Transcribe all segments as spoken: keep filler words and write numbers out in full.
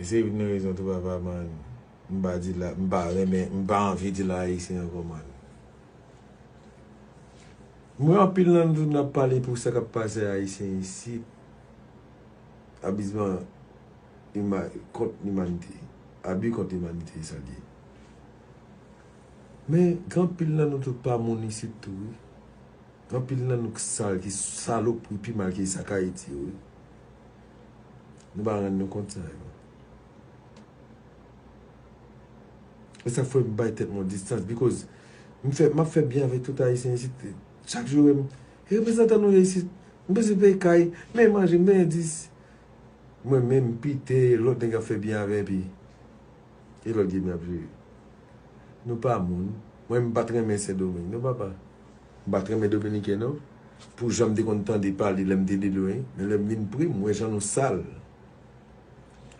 E se youn nan rezon tou, papa, man. M pa di la, m pa renmen, m pa anvi di la Ayisyen ankò, man. M wè anpil nan nou n ap pale pou sa k ap pase Ayisyen isit. Abizman ima-, kont limanite. Abi kont limanite, sa l ye. Men, gen anpil nan nou tout pa moun isit tou, wi. Gen anpil nan nou k sal, ki salopri pi mal ke sa k Ayiti yo, wi. Nou pa rann nou kont sa yo. E sa k fè m bay tèt mwen distans, because m fè, m ap fè byen avèk tout Ayisyen isit. Chak jou, e reprezantan nou yo isit, m bezwen peye kay, men manje, men dis. Mwen menm, Pite, lòt nèg ap fè byen avè epi. E lòt game y ap jwe. Nou pa moun. Mwen, m pa t renmen Sendomeng, non, papa. M pa t renmen Dominiken, non. Pou jan m te konn tande pale lè m te de lwen, men lè m vin pre, m wè jan nou sal.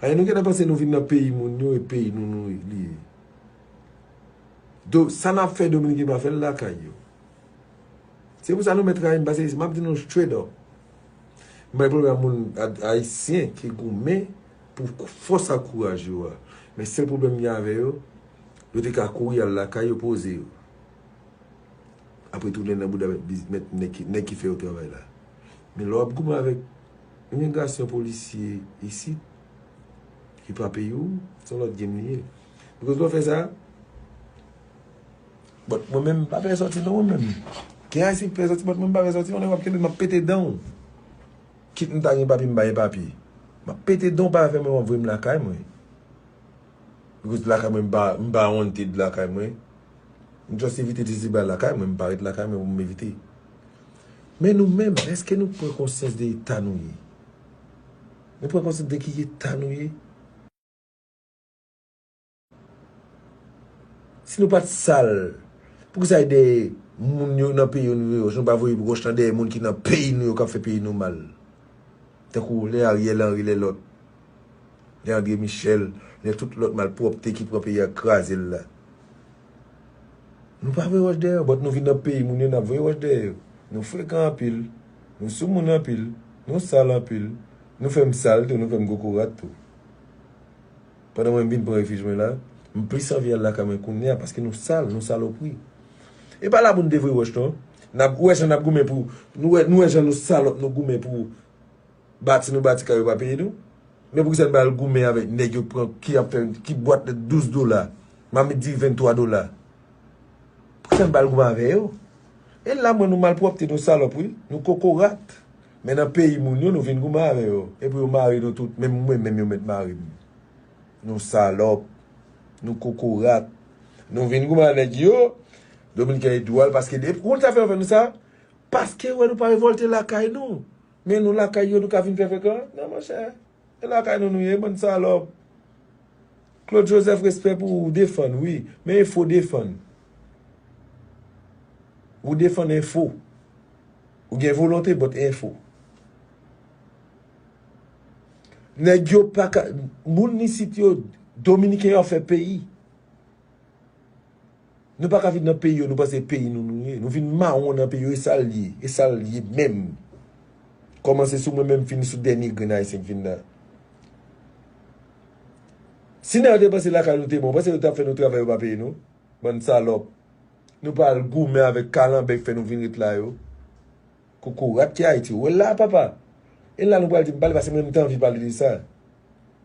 Ayen, nou gentan panse nou vin nan peyi moun yo, e peyi nou, nou li ye. Do, sa n ap fè Dominiken pa fè l lakay yo. Se pou sa nou mèt rayi m, paske m ap di nou straight up. M pa gen pwoblèm ak moun a-, ayisyen ki goumen pou fòs ak kouraj yo a. Men sèl pwoblèm m gen avè yo, yo te ka kouri al lakay yo poze yo. Apre tounen nan bouda mèt biz-, mèt nèg ki, nèg ki fè yo travay la. Men lè w ap goumen avèk imigrasyon, polisye isit, ki pa peyi w, se yon lòt game li ye. Because lè w fè sa, but mwen menm, m pa fè sòti non, mwen menm. Gen ayisyen ki fè sòti, but mwen m pa fè sòti non, nèg w ap kenbe, m ap pete dan w. Kit m ta gen papye, m pa gen papye. M ap pete dan w, pa fè mwen, w ap voye m lakay mwen. Because lakay mwen, m pa, m pa wanted lakay mwen. M just evite Dizzy bay lakay mwen, m pa ret lakay mwen pou m evite. Men nou menm, èske nou pran konsyans de eta nou ye? Nou pran konsyans de ki eta nou ye? Si nou pa t sal, poukisa e dèyè moun yo nan peyi yo nou voye wòch? Nou pa voye wòch nan dèyè moun ki nan peyi nou yo k ap fè peyi nou mal. Tankou lè Ariel Henry, lè lòt, lè André Michel, lè tout lòt malpwòpte ki pran peyi a kraze l la. Nou pa voye wòch dèyè yo, but nou vin nan peyi moun yo, n ap voye wòch dèyè yo. Nou frekan anpil, nou sou moun anpil, nou sal anpil, nou fè m sal tou, nou fè m kokorat tou. Pandan mwen m vin pran refij mwen la, m plis anvi al lakay mwen kounye a, paske nou sal, nou salopri. E pa la pou n te voye wòch non. N ap, ou wè jan n ap goumen pou, nou wè, nou wè jan nou salòp, nou goumen pou bati nou bati kay yo pa peye nou. Men poukisa n pa al goumen avèk nèg yo pran, ki ap fè, ki bwat douz dola, mamit diri venntwa dola? Poukisa n pa al goumen avè yo? E la mwen nou malpwòpte, nou salòp wi, nou kokorat. Men nan peyi moun yo, nou vin goumen avè yo. Epi yo mare nou tout, menm mwen menm yo mèt mare m. Nou salòp, nou kokorat. Nou vin goumen ak nèg yo, Dominiken yo dwòl, paske depi, ou konn sa fè yo fè nou sa? Paske yo wè nou pa revòlte lakay nou. Men nou lakay yo, nou ka vin fè frekan? Non, monchè. E lakay nou nou ye, bann salòp. Claude Joseph, respè pou ou, ou defann, wi. Men e fo defann. Ou defann enfo. Ou gen volonte, but enfo. Nèg yo pa ka, moun isit yo, Dominiken yo ap fè peyi. Nou pa ka vin nan peyi yo, nou panse peyi nou nou ye. Nou vin mawon nan peyi yo, e sa l ye, e sa l ye menm. Kòmanse sou mwen menm, fini sou dènye grenn ayisyen k vin la. Si nèg yo te panse lakay nou te bon, ou panse yo t ap fè nou travay yo pa peye nou? Bann salòp. Nou pa al goumen avèk kalanbè k fè nou vin ret la yo. Kokorat ki Ayiti, ou wè l la, papa? E la nou pral di m pale, paske mwen m te anvi pale de sa.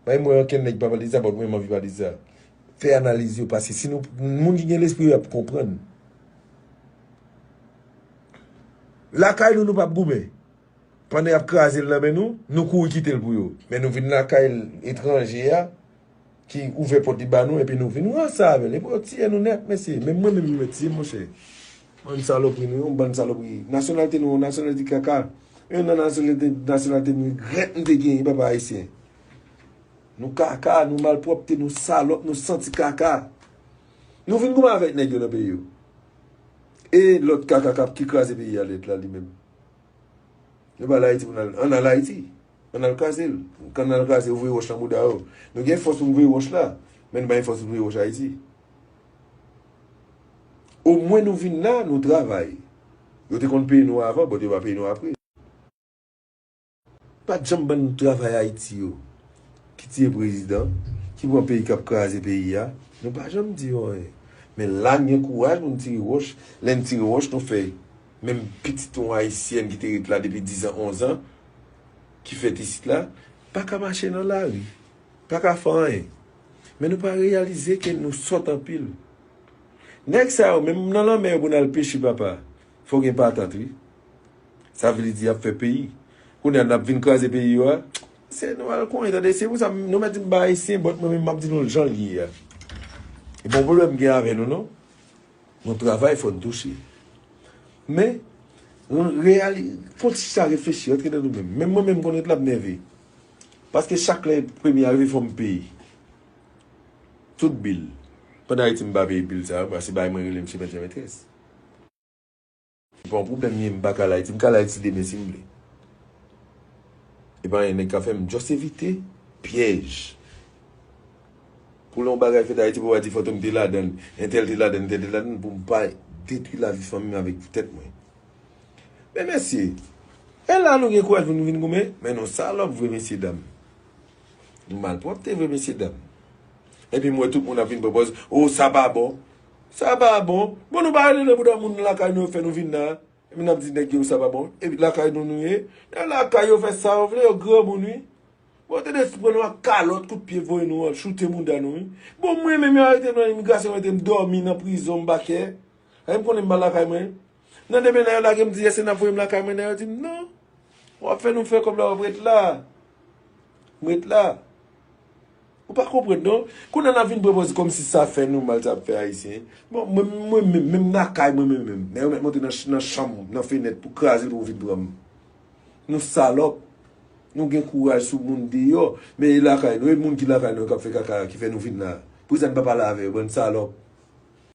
Pa gen mwen ankenn nèg pa pale de sa, but mwen m anvi pale de sa. Fè analiz yo, paske si nou, moun ki gen lespri yo ap konprann. Lakay nou, nou p ap goumen. Pandan y ap kraze l nan men nou, nou kouri kite l pou yo. Men nou vin lakay etranje a, ki ouvè pòt li ba nou, epi nou vin ranse avè l. Epi yo tiye nou nèt, mesye. Menm mwen menm, yo mèt tiye m, monchè. Bann salopri nou ye, yon bann salopri. Nasyonalite nou, yon nasyonalite kaka. Youn nan nasyonalite, nasyonalite m regrèt m te genyen, papa ayisyen. Nou kaka, nou malpwòpte, nou salòp, nou santi kaka. Nou vin goumen avèk nèg yo nan peyi yo. E lòt kaka k ap, ki kraze peyi a nèt la, li menm. Nou pa al Ayiti pou n al, ann al Ayiti. Ann al kraze l. Ann al kraze, voye wòch nan bouda yo. Nou gen fòs pou n voye wòch la, men nou pa gen fòs pou n voye wòch Ayiti. Omwen nou vin la, nou travay. Yo te konn peye nou avan, but yo pa peye nou apre. Pa t janm ban n travay Ayiti yo. Tiye prezidan, ki pran peyi k ap kraze peyi a, nou pa janm di yo anyen. Men la n gen kouraj pou n tire wòch. Lè n tire wòch, nou fè menm pitit yon ayisyèn ki te ret la depi diz an, onz an, ki fèt isit la, pa ka mache nan lari, pa ka fè anyen. Men nou pa reyalize ke nou sòt anpil. Nèg sa yo, menm nan lanmè yo pou n al peche, papa, fò gen patant, wi. Sa vle di y ap fè peyi. Kounye a n ap vin kraze peyi yo a. Se nou al konyen, tande, se pou sa nou mèt di m ba ayisyen, but mwen menm m ap di nou l jan l ye a. E bon pwoblèm gen avè nou, non. Nou travay, fò n touche. Men, nou reyali-, fò n ti sa reflechi, antre nan nou menm. Menm mwen menm konn ret la m nève. Paske chak lè premye a rive fò m peye. Tout bil. Pandan Ayiti m pa peye bil sa yo, paske bay mwen rele m se mèt jan mètrès. Se pa yon pwoblèm, m pa ka al Ayiti. M ka al Ayiti demen si m vle. E pa anyen nèg ka fè m. Just evite pyèj. Pou lè yon bagay fèt Ayiti, pou w pa di Fantom te ladan l, entèl te ladan l, entèl te ladan l, pou m pa detwi lavi fanmi m avèk tèt mwen. Men mesye, e la nou gen kouraj pou nou vin goumen, men nou salòp vre, mesye dam. Nou malpwòpte vre, mesye dam. Epi m wè tout moun ap vin pran pòz, o, sa pa bon. Sa pa bon. Bon, nou pa rele nan bouda moun lakay nou yo fè nou vin la. Epi n ap di nèg yo sa pa bon. Epi lakay nou nou ye. Nèg lakay yo fè sa yo vle, yo granmoun wi. Bon, te des pran nou ak kalòt, kout pye voye nou al choute mouda nou wi. Bon, mwen menm yo arete m nan imigrasyon, yo mete m dòmi nan prizon, m pa kè. Ay, m konnen m pa lakay mwen. Nan demen, nan yo lage m di, èske n ap voye m lakay mwen? Nan yo di m non. W ap fè nou fè kòb la, w ap ret la. M ret la. Ou pa konprann non. Kounye a n ap vin pran pòz kòmsi sa fè nou mal, sa ap fè ayisyen. Bon, mwen, mwen menm, menm lakay mwen menm, menm. Nèg yo mèt monte nan, ch- nan chanm, nan fenèt pou kraze l pou vin pran m. Nou salòp. Nou gen kouraj sou moun deyò. Men e lakay nou, e moun ki lakay nou k ap fè kaka, ki fè nou vin la. Pou sa n pa pale avè yo, bann salòp.